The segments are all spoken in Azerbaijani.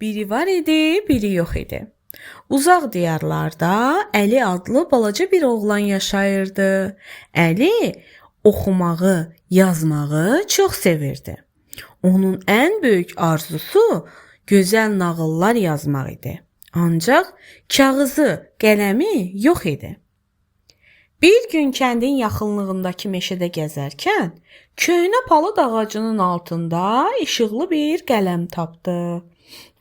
Biri var idi, biri yox idi. Uzaq diyarlarda Əli adlı balaca bir oğlan yaşayırdı. Əli oxumağı, yazmağı çox sevirdi. Onun ən böyük arzusu gözəl nağıllar yazmaq idi. Ancaq kağızı, qələmi yox idi. Bir gün kəndin yaxınlığındakı meşədə gəzərkən köhnə palıd ağacının altında işıqlı bir qələm tapdı.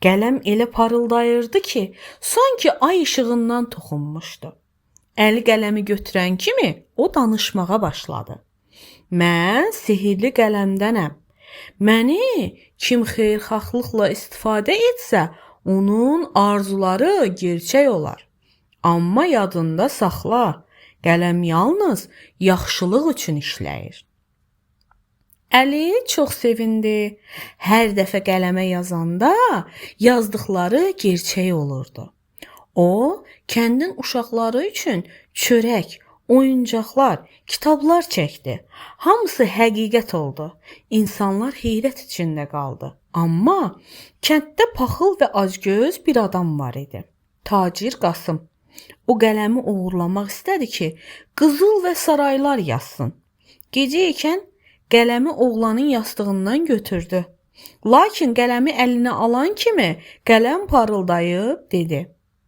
Qələm elə parıldayırdı ki, sanki ay işığından toxunmuşdu. Əli qələmi götürən kimi o danışmağa başladı. Mən sehirli qələmdənəm. Məni kim xeyirxahlıqla istifadə etsə, onun arzuları gerçək olar. Amma yadında saxla, qələm yalnız yaxşılıq üçün işləyir. Əli çox sevindi. Hər dəfə qələmə yazanda yazdıqları gerçək olurdu. O, kəndin uşaqları üçün çörək, oyuncaqlar, kitablar çəkdi. Hamısı həqiqət oldu. İnsanlar heyrət içində qaldı. Amma kənddə paxıl və acgöz bir adam var idi. Tacir Qasım. O qələmi oğurlamaq istədi ki, qızıl və saraylar yazsın. Gecə ikən qələmi oğlanın yastığından götürdü. Lakin qələmi əlinə alan kimi qələm parıldayıb dedi: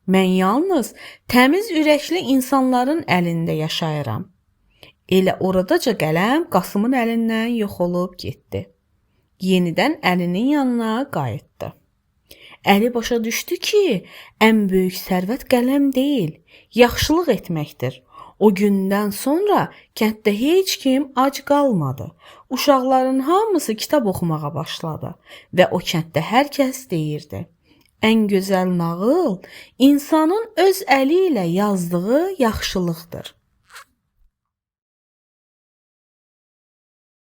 "Mən yalnız təmiz ürəkli insanların əlində yaşayıram." Elə oradaca qələm Qasımın əlindən yox olub getdi. Yenidən Əlinin yanına qayıtdı. Əli başa düşdü ki, ən böyük sərvət qələm deyil, yaxşılıq etməkdir. O gündən sonra kənddə heç kim ac qalmadı. Uşaqların hamısı kitab oxumağa başladı və o kənddə hər kəs deyirdi: Ən gözəl nağıl insanın öz əli ilə yazdığı yaxşılıqdır.